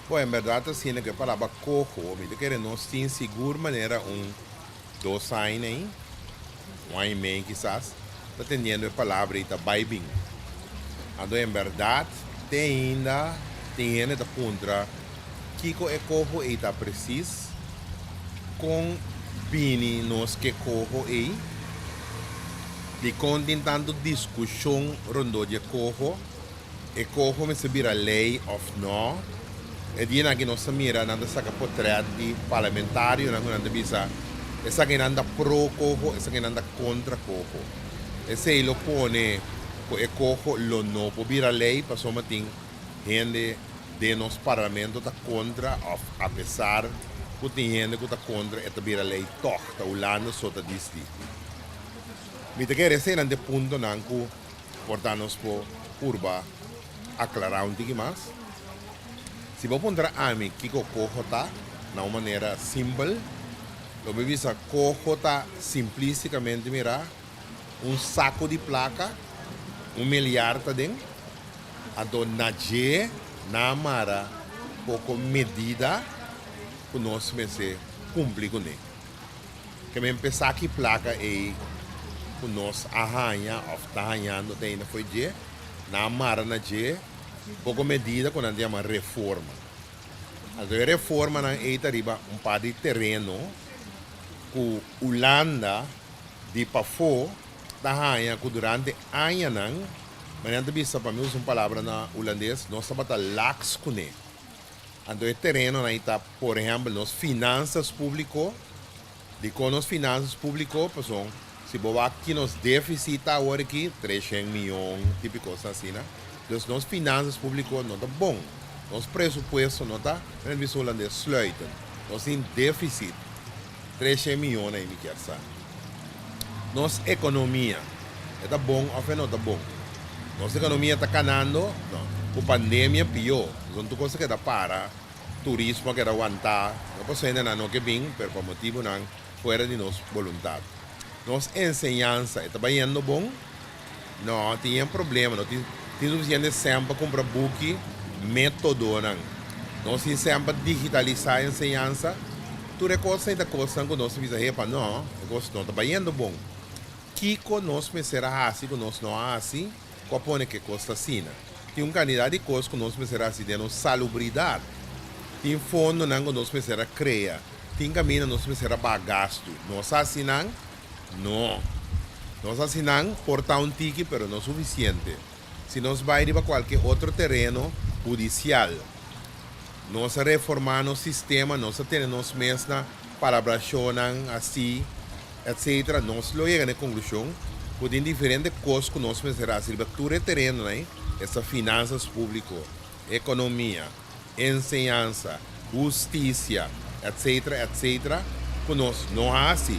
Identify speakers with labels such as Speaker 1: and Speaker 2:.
Speaker 1: Bo, en bèrdat asina ku e palabra coho, mi ta kere nos tin sigur manera un 2 aña ei, un aña i mei kisas, ta tendiendo e palabra ei ta bai bin. Anto en bèrdat, te ainda tin hende ta puntra kiko e coho ei ta presis, kon bini nos ke coho ei, dikon tin tantu diskushon rondó di e coho, e coho mester bira lei òf no. E dia aki nos a mira nan ta saka portrèt di parlamentarionan ku nan ta bisa esakinan ta pro coho, esakinan ta kontra coho. Esei lo pone ku e coho lo no por bira lei pasobra tin hende den nos parlamento ta kontra òf apesar ku tin hende ku ta kontra e ta bira lei tòg, ta Hulanda so ta disidí. Mi ta kere eseinan ta e puntonan ku por ta nos por purba aklará un tiki mas. Si bo puntra ami kiko coho ta, na un manera simpel, lo mi bisa coho ta simplísticamente mirá un saco di plaka, un miliar ta den, anto na dje nan a mara poko medida ku nos mester kumpli kuné. Ke mi empesá ki plaka ei ku nos a haña òf ta hañando te ainda fo'i dje, nan a mara na dje poko medida ku nan ta yama reforma. Anto e reformanan ei ta riba un par di tereno ku Hulanda di pafó ta haña ku durante añanan, manera nan ta bisa, pa mi usa un palabra na hulandes, nos tabata laks kuné. Anto e terenonan ei ta, por ehèmpel, nos finansas públiko. Dikon nos finansas públiko? Pasobra si bo wak ki nos défisit ta awor aki, 300 mion, típiko asina. Dus nos finansas públiko no ta bon. Nos presupuesto no ta, men bisa hulandes, sluitend. Nos tin défisit, 300 mion ei mi kier sa. Nos ekonomia, e ta bon òf e no ta bon? Nos ekonomia ta kanando? No. Ku pandemia pió. Pasobra tur kos a keda para, turismo a keda wantá. No pasobra hendenan no ke bin, pero pa motibunan fuera di nos boluntat. Nos enseñansa, e ta bayendo bon? No, tin yen problema. No tin tin sufisiente sèn pa kumpra buki, métodonan. Nos tin sèn pa digitalisá enseñansa. Tur e kosnan ei ta kosnan ku nos ta bisa, Hepa, no, e kos no ta bayendo bon. Kiko nos mester a hasi ku nos no a hasi ku a pone ku e kos ta asina? Tin un kantidat di kos ku nos mester a hasi den nos salubridat. Tin fondonan ku nos mester a krea. Tin kaminda nos mester a baha gastu. Nos a hasi nan? No. Nos hasi nan por ta un tiki pero no sufisiente. Si nos bai riba kualke otro tereno hudisial, nos a reformá nos sistema, nos a tene nos mes na palabrashonnan así, etcetera, nos lo yega na e konklushon ku tin diferente kos ku nos mester hasi riba tur e terenonan ei, esta finansas públiko, ekonomia, enseñansa, hustisia, etcetera, etcetera, ku nos no hasi.